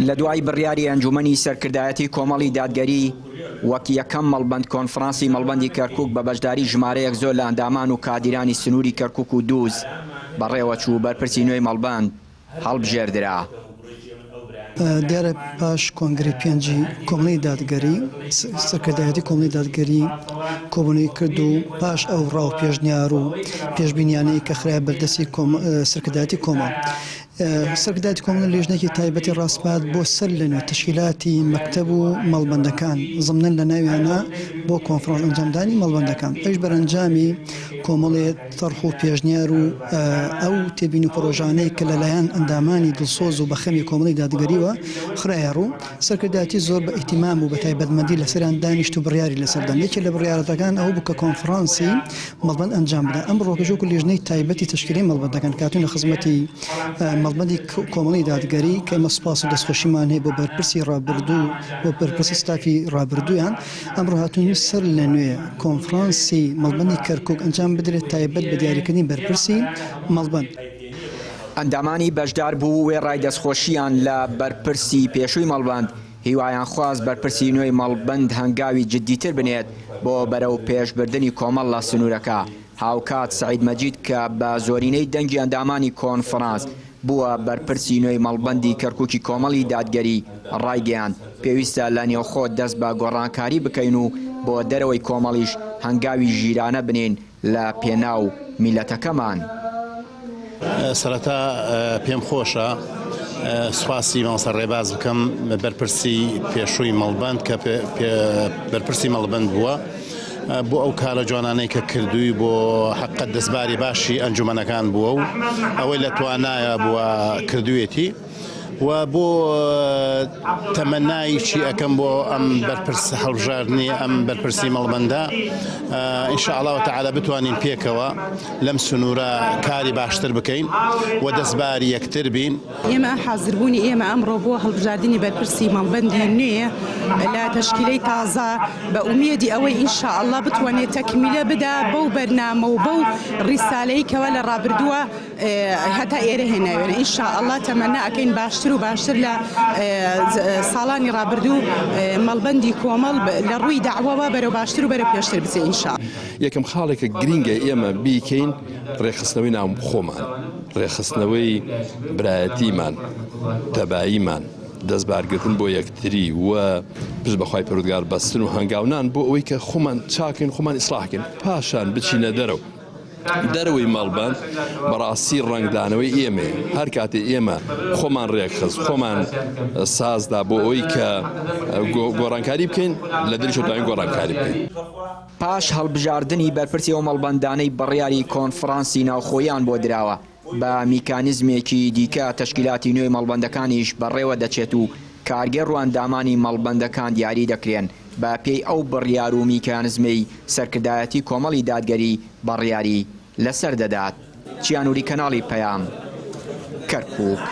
لە دوای بڕیاری ئەنجومەنی سەرکردایەتی کۆمەڵی دادگەری وەک یەکەم مەڵبەند کۆنفرانسی مەڵبەندی کەرکوک بە بەشداری ژمارەیەک زۆر لە ئەندامان و کادیرانی سنوری کەرکوک و دووز بەڕێوەچوو بەرپرسی نوێی مەڵبەند هەڵبژێردرا. دیارە پاش کۆنگرەی پێنجی کۆمەڵی دادگەری، سەرکردایەتی کۆمەڵی دادگەری کۆبوونەوەی کرد و پاش ئەو ڕا و پێشنیار و پێشبینیانەی کە خرایە بەردەستی سەرکردایەتی کۆمەڵ، سەرکردایەتی کۆمەڵە لیژنەیەکی تایبەتی ڕاسپارد بۆ سەر لە نوێ تەشکیلاتی مەکتەب و مەڵبەندەکان زمنەن لە ناویانە بۆ کۆنفرانس ئەنجامدانی مەڵبەندەکان ئەویش بەرەنجامی کۆمەڵێ تەرح و پێشنیار و ئەو تێبین و پڕۆژانەی کە لەلایەن ئەندامانی دڵسۆز و بەخەمی کۆمەڵی دادگەریوە خرایە ڕوو، سەرکردایەتی زۆر بە ئیهتیمام و بە تایبەتمەندی لەسەریان دانیشت و بڕیاری لەسەر دان. یەکێ لە بڕیارەتەکان ئەوە بوو کە کۆنفرانسی مەڵبەند ئەنجام بدەن. ئەمڕۆکەش وەکو لیژنەی تایبەتی تەشکیلی مەڵبەندەکان کاتوونە خزمەتی مەڵبەندی کۆمەڵی دادگەری کە ئێمە سوپاس و دەستخۆشیمان هەیە بۆ بەرپرسی ڕابردوو بۆ بەرپرسی ستافی ڕابردوویان. ئەمڕۆ هاتوون سەر لە نوێ کۆنفرانسی مەڵبەندی کەرکوک ئەنجام بدرێت تایبەت بە دیاریکردنی بەرپرسی مەڵبەند. ئەندامانی بەشداربوو وێڕای دەستخۆشییان لە بەرپرسی پێشووی مەڵبەند، هیوایان خواست بەرپرسی نوێی مەڵبەند هەنگاوی جددیتر بنێت بۆ بەرەو پێشبردنی کۆمەڵ لە سنوورەکە. هاوکات سەعید مەجید کە بە زۆرینەی دەنگی ئەندامانی کۆنفرانس بووە بەرپرسی نوێی مەڵبەندی کەرکوکی کۆمەڵی دادگەری ڕایگەیاند، پێویستە لە نێوخۆ دەست بە گۆڕانکاری بکەین و بۆ دەرەوەی کۆمەڵیش هەنگاوی ژیرانە بنێین لە پێناو میللەتەکەمان. سەرەتا پێم خۆشە سوپاسی مامۆستا ڕێباز بکەم بەرپرسی پێشووی مەڵبەند کە بەرپرسی مەڵبەند بووە بۆ ئەو کارە جوانانەی کە کردووی بۆ حەقەت دەستباری باشی ئەنجومەنەکان بووە و ئەوەی لە توانایە بووە کردوێتی و بۆ تەمەنای چی ئەەکەم بۆ ئەم بەرپرس هەڵبژاردنی ئەم بەرپرسی مەڵبەندە ئینشاءڵڵا تعالی بتوانین پێکەوە لەم سنوورە کاری باشتر بکەین و دەستباری یەکتر بین. ئێمە حازربوونی ئێمە ئەمڕۆ بۆ هەڵبژاردنی بەرپرسی مەڵبەندی نوێ لە تەشکیلەی تازە بە ئومێدی ئەوەی ان شاء اللە بتوانێت تەکمیلە بدا بەو بەرنامە و بەو ڕیسالەی کەوا لە ڕابردووە هەتا ئێرە هێناوێنە ان شاء اللە تەمەنا ئەکەین باشتر و باشتر لە ساڵانی ڕابردوو مەڵبەندی کۆمەڵ لە ڕووی دەعوەوە بەرەو باشتر و بەرەو پێشتر بچێ ان شاء یەکەم خاڵێک کە گرینگە ئێمە بیکەین ڕێکخستنەوەی ناو خۆمان، ڕێکخستنەوەی برایەتیمان، تەباییمان، دەستبارگرتن بۆ یەکتری و پشت بە خوای پەروەردگار بەستن و هەنگاونان بۆ ئەوەی کە خۆمان چاکەین، خۆمان ئیسڵاح کەین، پاشان بچینە دەرەوە. دەرەوەی مەڵبەند بەڕاستی ڕەنگدانەوەی ئێمەیە، هەر کاتێ ئێمە خۆمان ڕێکخست، خۆمان سازدا بۆ ئەوەی کە گۆڕانکاری بکەین، لە دەریش دەتوانین گۆڕانکاری بکەین. پاش هەڵبژاردنی بەرپرسی ئەو مەڵبەندانەی بڕیاری کۆنفڕانسی ناوخۆییان بۆ دراوە، بە میکانیزمێکی دیکە تەشکیلاتی نوێی مەڵبەندەکانیش بەڕێوە دەچێت و کارگێڕ و ئەندامانی مەڵبەندەکان دیاری دەکرێن بە پێی ئەو بڕیار و میکانزمەی سەرکردایەتی کۆمەڵی دادگەری بەڕیاری لەسەر دەدات. چیا نوری کەناڵی پەیام، کەرکوک.